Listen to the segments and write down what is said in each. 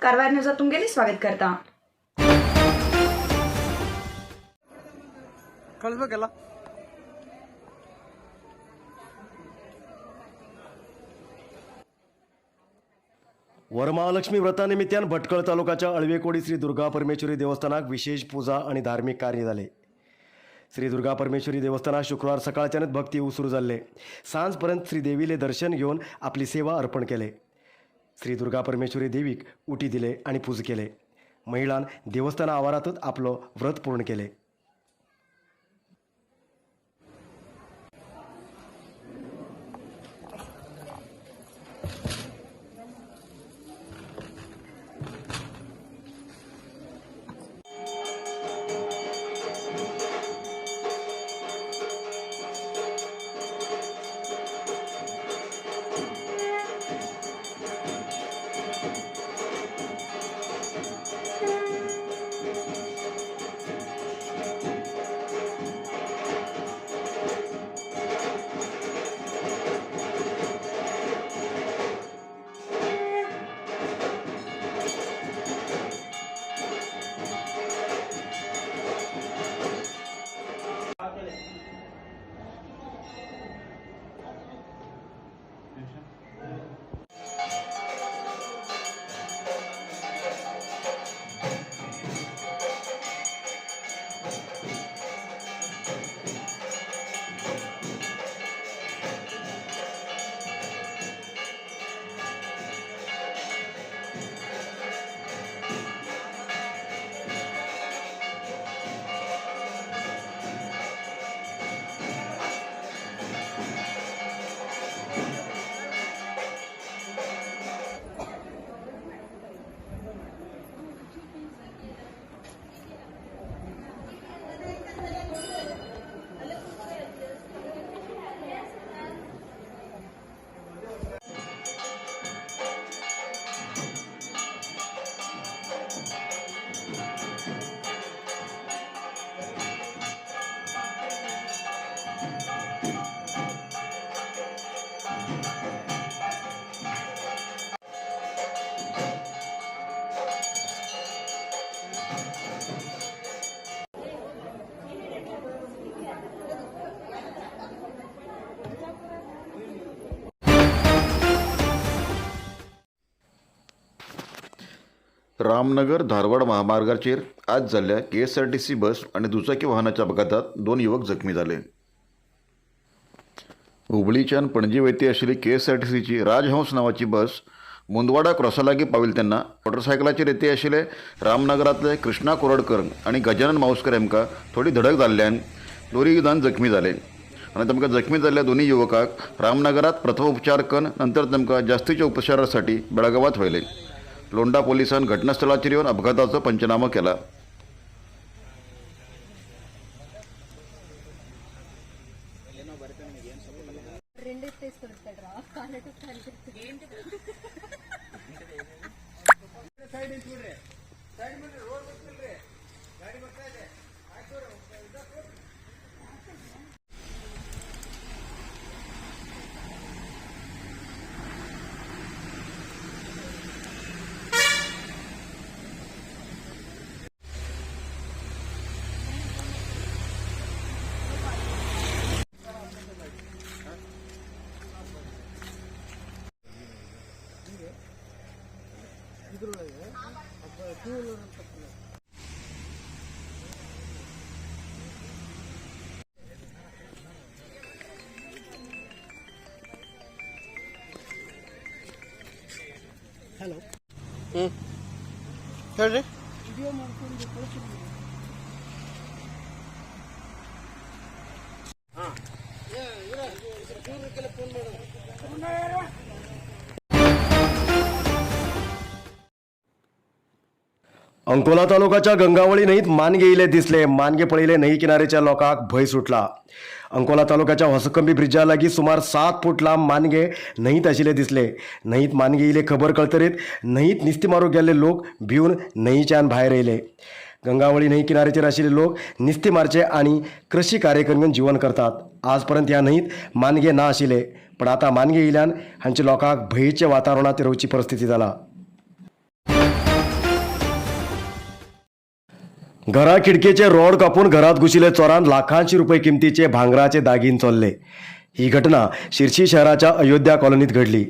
कारवार न्यूजात तुमगेले स्वागत करता. ಕಳಿಸ್ಬೇಕಲ್ಲ. वरमहालक्ष्मी व्रतानिमित्तान भटकळ तालुक्याच्या अळवेकोडी श्री दुर्गा परमेश्वरी देवस्थानाक विशेष पूजा आणि धार्मिक कार्य जाले. श्री दुर्गा परमेश्वरी देवस्थानाक शुक्रवार सकाळच्यानच भक्ती सुरू जाल्ले. सांजपर्यंत श्री देवीले दर्शन घेवन आपली सेवा अर्पण केले. श्री दुर्गा परमेश्वरी देवीक उटी दिले आणि पूज केले. महिलान देवस्थाना आवारातच आपलो व्रत पूर्ण केले. रामनगर धारवाड महामार्गाचेर आज जाल्ल्या K S R T C bus आनी दुचाकी वाहनाच्या अपघातात दोन युवक जखमी जाले. हुबळीच्यान पणजी वयती आशिल्ली के एस आर टी सीची राजहंस नांवाची बस मुंदवाडा क्रॉसा लागीं पाविल्ले तेन्ना मोटरसायकलाचेर येते आशिल्ले रामनगरांतले कृष्णा कोरडकर आनी गजानन मावस्कर हेमकां थोडी धडक जाल्ल्यान दोनूय जाण जखमी जाले आनी तांकां जखमी जाल्ल्या दोनूय युवकांक रामनगरात प्रथम उपचार करून नंतर तांकां जास्तीच्या उपचारासाठी बेळगावात व्हेले. लोंढा पोलिसान घटनास्थळाचेर येवन अपघाताचो पंचनामो केला. ಹೇಳ್ರಿ. अंकोला तालुकाच्या गंगावळी न्हंयत मानगे इले दिसले. मानगे पळयले न्हंय किनारेच्या लोकांक भंय सुटला. अंकोला तालुक्याच्या होसकंबी ब्रिजा लागीं सुमार 7 फूट लांब मानगे न्हंयत आशिल्ले दिसले. न्हंयत मानगे इले खबर कळतरीत न्हंयत निस्ती मारूंक गेल्ले लोक भिवन न्हंयच्यान भायर येयले. गंगावळी न्हंय किनारेचेर आशिल्ले लोक निस्ती मारचे आनी कृषी कार्य करून जीवन करतात. आजपर्यंत ह्या न्हंयत मानगे ना आशिल्ले, पण आतां मानगे येयल्यान हांचे लोकांक भंयचे वातावरणांत रावची परिस्थिती जाला. घरा खिडकेचे रॉड कापून घरात घुशिल्ले चोरान लाखांशी रुपये किमतीचे भांगराचे दागीन चोरले. ही घटना शिर्शी शहराच्या अयोध्या कॉलनीत घडली.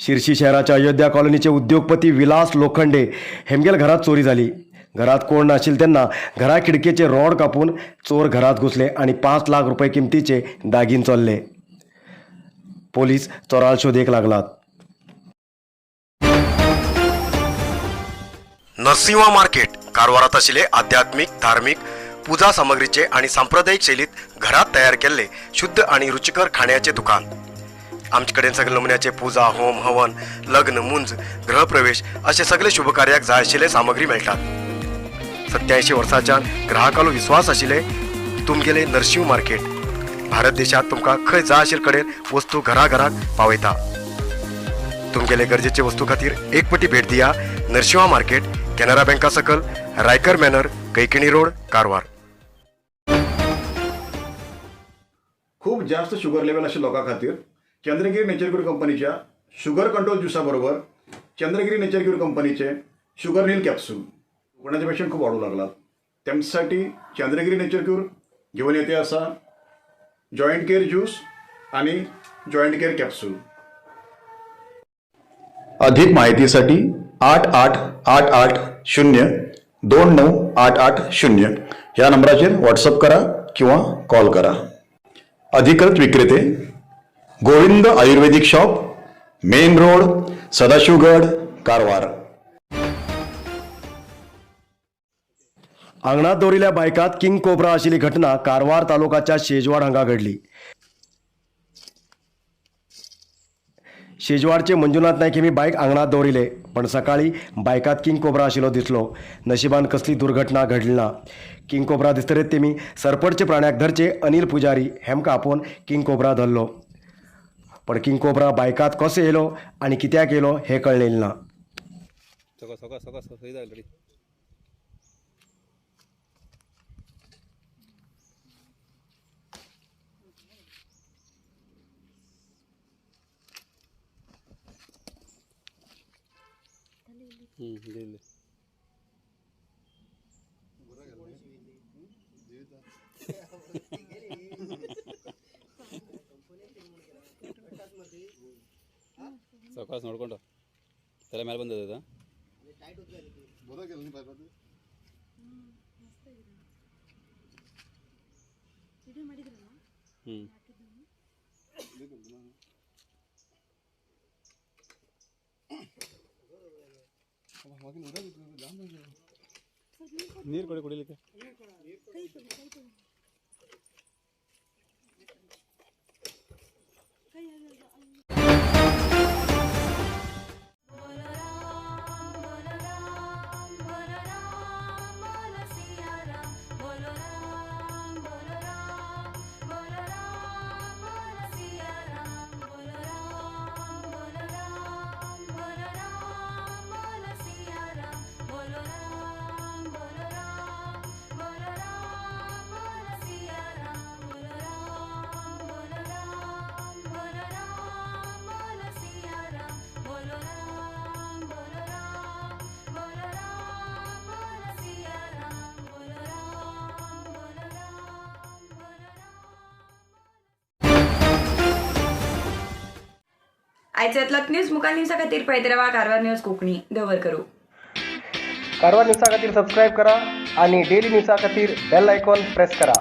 शिर्शी शहराच्या अयोध्या कॉलनीचे उद्योगपती विलास लोखंडे हेमगेल घरात चोरी झाली. घरात कोण नाशील त्यांना घरा खिडकेचे रॉड कापून चोर घरात घुसले आणि 5 लाख रुपये किमतीचे दागीन चोरले. पोलीस चोराल शोधेक लागलात. नरसिंहा मार्केट कारवारात आशिल्ले आध्यात्मिक, धार्मिक पूजा सामग्रीचे आणि सांप्रदायिक शैलीत घरात तयार केल्ले शुद्ध आणि रुचिकर खाण्याचे दुकान. आमचे कडेन सगळे नमुन्याचे पूजा, होम, हवन, लग्न, मुंज, गृहप्रवेश असे सगळे शुभकार्याक जाय आशिल्ले सामग्री मेळटात. 87 वर्साच्यान ग्राहकालो विश्वास आशिल्ले तुमगेले नरशिंव मार्केट भारत देशात तुमकां खंय जाय आशिल्ले कडेन वस्तू घराघराक पावयता. तुमगेले गरजेचे वस्तू खातीर एक पटी भेट दिया नरशिंवा मार्केट, कॅनरा बँका सकल, रायकर मॅनर, कैकिणी रोड, कारवार. खूप जास्त शुगर लेवल आशिल्ल्या लोकां खातीर चंद्रगिरी नेचर क्यूर कंपनीच्या शुगर कंट्रोल ज्युसा बरोबर चंद्रगिरी नेचर क्यूर कंपनीचे शुगर नील कॅप्सूल. कोणाचे पेशंट खूप वाढू लागलात, त्यांच्यासाठी चंद्रगिरी नेचर क्यूर घेऊन येते असा जॉईंट केअर ज्यूस आणि जॉईंट केअर कॅप्सूल. अधिक माहितीसाठी 888880 29880 ह्या नंबराचेर व्हॉट्सअप करा किंवा कॉल करा. अधिकृत विक्रेते Govind Ayurvedic shop, main road, Sadashivgad, Karwar. आंगणात दवरिल्ल्या बायकात किंग कोब्रा आशिल्ली घटना कारवार तालुकाच्या शेजवाड हांगा घडली. शेजवाडचे मंजुनाथ नायक हेमी बायक आंगणात दवरिले, पण सकाळी बायकात किंग कोब्रा आशिल्लो दिसलो. नशिबान कसली दुर्घटना घडली ना. किंग कोब्रा दिसतरेच तेमी सरपटचे प्राण्याक धरचे अनिल पुजारी हेमकां आपोवन किंग कोब्रा धरलो, पण किंग कोब्रा बायकात कसो येयलो आनी कित्याक येयलो हें कळ्ळें ना. सकाळ सकाळ सकाळ सकाळी जाईल रेडी. गेले. ಸೊಕಾಸ್ ನೋಡ್ಕೊಂಡು ತಲೆ ಮೇಲೆ ಬಂದದ. ಹ್ಞೂ, ನೀರು ಕೊಡಿ ಕುಡಿಲಿಕ್ಕೆ. आयचे लक न्यूज मुखार न्यूजा खातीर पळयत रावा कारवार न्यूज कोंकणी. दवर करूं. कारवार न्यूजा खातीर सबस्क्रायब करा आणि डेली न्यूजा खातीर बेल आयकॉन प्रेस करा.